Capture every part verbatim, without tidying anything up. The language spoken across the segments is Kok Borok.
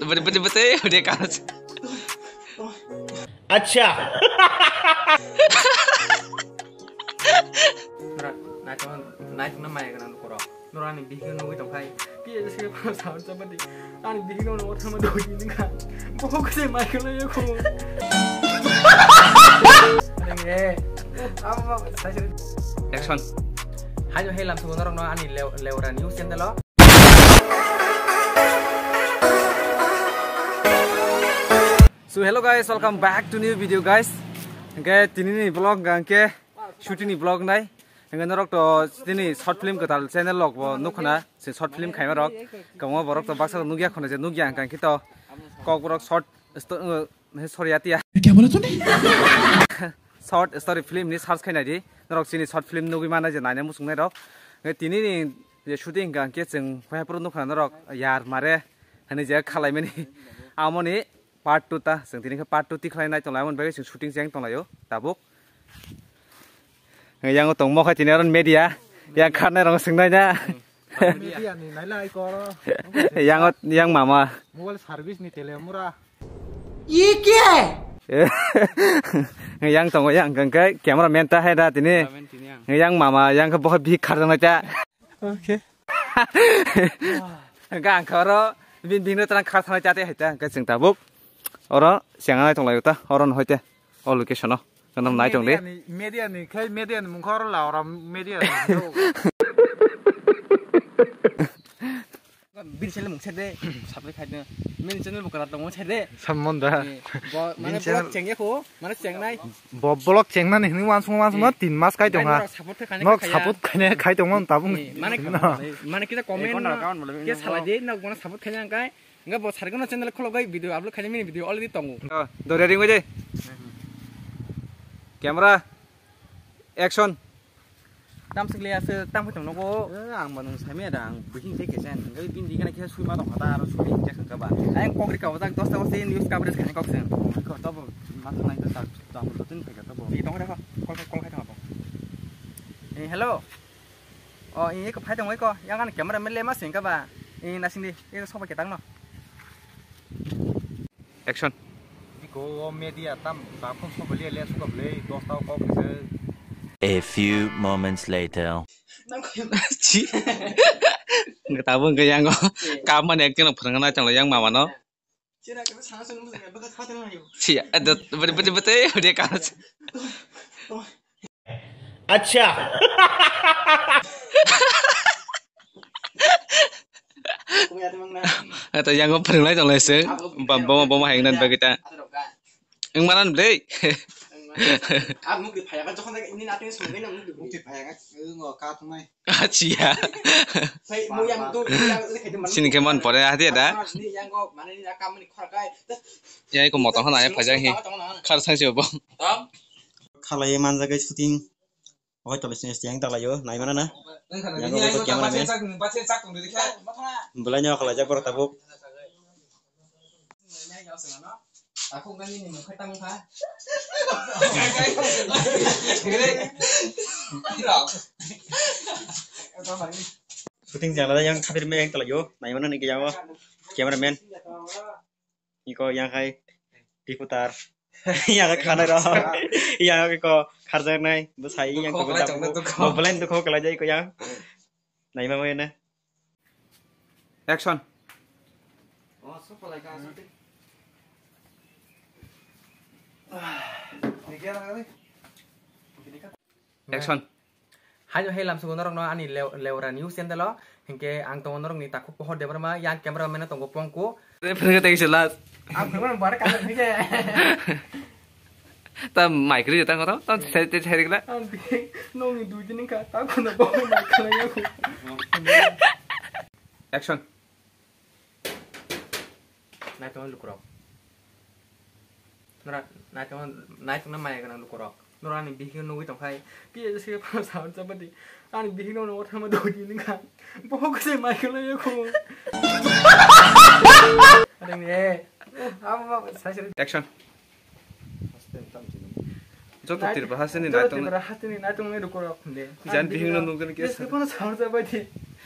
Bete bete bete udah kaos. Acha. Nora, naitong naitong na maya gana nukoro. Nora ani bihik nugui tongkhai. Ki ese ko saur chapati. Ani bihik no nukor thama doi ni kha. Bohok se mai kalo yo ko. Adeng e. Amo sai sai. Action. Hajo helam subo norok no ani lew-, lewra news channel o. So hello guys, welcome back to new video guys. Hingke tini ni vlog hingke shooting ni vlog nai. Hingke norok to tini short film kwtal channel log bo nukhuna se short film khaima rok. Kamo borok to baksa nugya khuna je nugya hingke to kok borok short sto-, uh, sorry atia. Kya bola tune? Short story film ni search khainai di. Norok chini short film nugui mana je naina muchungnai rok. Hingke tini ni je shooting hingke chwng phai phuru nukhuna norok yar mare hani je khalaimani. Amoni part two ta, chwng tini khe part two tikhlai nai tonglai, aboni bagwi chwng shooting cheng tonglaio tabuk. Yang tongmo khe tini aron media, yang kharnai rong swngnai na. Media ni nailai koro. Yang, yang mama. Mobile service ni telemura. Ye kya hai? Yang tongo yang kangkai camera man ta hai da tini. Camera man tini yang. Yang mama yang khe bohai bihik kharjaknai ta. Okay. Hingke ang khe oro bini, bini twlang kha thangna chate hai ta, hingke chwng tabuk oro chengna nai tonglaio ta, oro no hoite o location o. Kanam nai tong di. Media ni, media ni, khai media ni mungkha oro la oro media ni. Bini channel mung sede, subscribe khai de. Bini channel bo kwtal tongo sede. Samon da. Eh, bo, mane vlog chengya ko, mane chengnai. Bo vlog chengnani hwnwi wansukma wansukma tin mas kai tongha. Norok support khe khainai. Norok khainai support khai tongma tabung. Eh, mane, mane kita comment no, kita salai de, nok bono support khainai angkai. Enggak bo sargano channel khulok gai video upload khainai mini video already tongo. Oh, dore ring de. Camera, action. Tam sikle ase tam khe tong nogo. Eh, ang manu samya da ang buhing se kesen. Enggak bini kana khe sui ma tong kha ta aro sui khe kha ba. Ang kok ri ka ba dosta dosta news coverage khainai kok sen. Ko to bo ma thangnai ta ta ta bo tin kha ta bo. Ni tong kha kol kol khai tong bo. Eh, hello. Oh, ini ko phai tong ko. Yang kan camera man le ma sing ka ba. Ini nasing di. Ini soba ketang no. Action. Biko o media tam ta phone soba le le soba le dosta kok se. A few moments later. Chi. Nggak tahu nggak yang kok. Kapan acting pernah tong yang mama no. Siya, ada bete bete bete udah kaos. Acha. Ata yang ko pernah tong lai se. Bom bom bom hai nan bagita. Ang maran blei. Ang maran. Ah, mukti phaya ka jokhon ini natin sungin ang mukti. Mukti phaya ka, ngo ka tungai. Achiya. Sai mo yang tu yang le khai de man. Sini ke man pore hati ada. Ni yang ko mane ni akam ni khor kai. Ya ko motor hana ya phajang hi. Khar sang si bo. Tam. Khalai manja gai shooting. Oi tole sini yang talayo nai mana na. Yang ko camera man. Belai nyo khalai jak bor tabuk. Aku kan ini mau ketang kah? Shooting jala yang khatir me yang talayo. Nai mana ni yang cameraman. Iko yang hai diputar. Yang khana ro. Yang ko kharjak nai. Bwsai yang ko. Belai dukho kala jai ko yang. Nai ma mo na. Action. Action. Haino hei lamsugo norokno ani lew-, lewra news channel o. Hinkhe ang tongo norokni takhuk Pohor Debbarma, yang camera man tongo Pongku. Phwrwngkhe tei kisa last. Ang phwrwngmani bare kajak thike. Ta mic ri ta ngoro, ta sai te sai rikla. Ang di, nongni dui din wngkha, ta khuna bo mic khalai ya. Action. Naitong lukurok. Nora, naitong, naitong na maya gwnang lukurok. Nora ani bihik nugui tongkhai. Ki se phano saur chapati. Ani bihik no nukor thangma doi din wngkha. Bohok se mai khalai ya ko. Adeng e. Abo ba sai sai. Action. Joto Tripura hasteni naitong. Joto Tripura hasteni naitong ni lukurok de. Jan bihik no nugui ke. Ke phano saur chapati.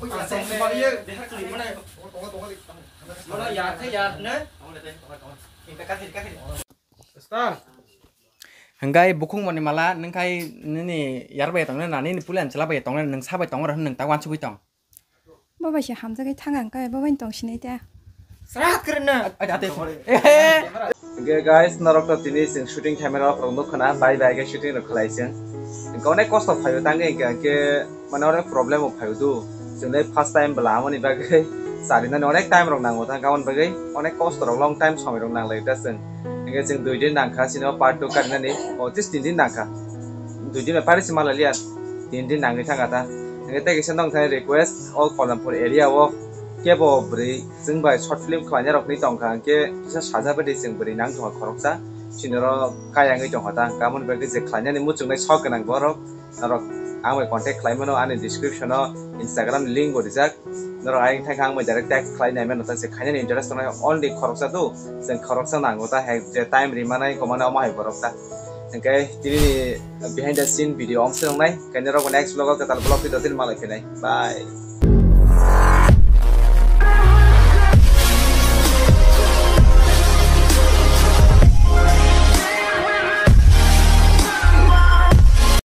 Asam ni baliye. Mana yar khe yar ne? Star. Hingkai bukhung moni mala, ningkai nini yar bai tong nani, nini pulan chela bai tong nani, nung sa bai tong nung ta wansugui tong. Bo bai se hamjagwi thang ang kai, bo bai tong sinai ta. Srat kre na. Ate. Hingke guys, norok to tini chwng shooting khaimani rok rok nukha na, bai bai khe shooting rok khlai chwng. Hingke onek kosto phaio tangwi hingke, hingke mane onek problem o phaio do. Chwng le first time bwla amoni bagwi charinani onek time rok nango ta, aboni bagwi onek kosto rok long time somoi rok nanglai ta chwng. Hingke chwng dui din nangkha chini o part two karinani, o just tin din nangkha. Dui din bai pari se malai liya, tin din nangwi thangkha ta. Hingke tei kisa nong thani request, all Kalanpur area o kebo bwrwi chwng bai short film khlainai rok ni tongkha, hingke kisa sajabadi chwng bwrwi nang tongkha khoroksa, chini oro kayangwi tongkha ta, hingke aboni bagwi je khlainani muchungnai sok gwnang borok norok ang bai contact khlai mano, ani description o Instagram link bo rijak, norok ayang thangkha ang bai direct text khlai nai mano ta, je khainani interest tongnai only khoroksa do, chwng khoroksa nango ta, hai je time ri manai komano omo hai borok ta, hingke tini behind the scene video omse wngnai, hingke norok next vlog o kwtal vlog video tin malai phinai, bye.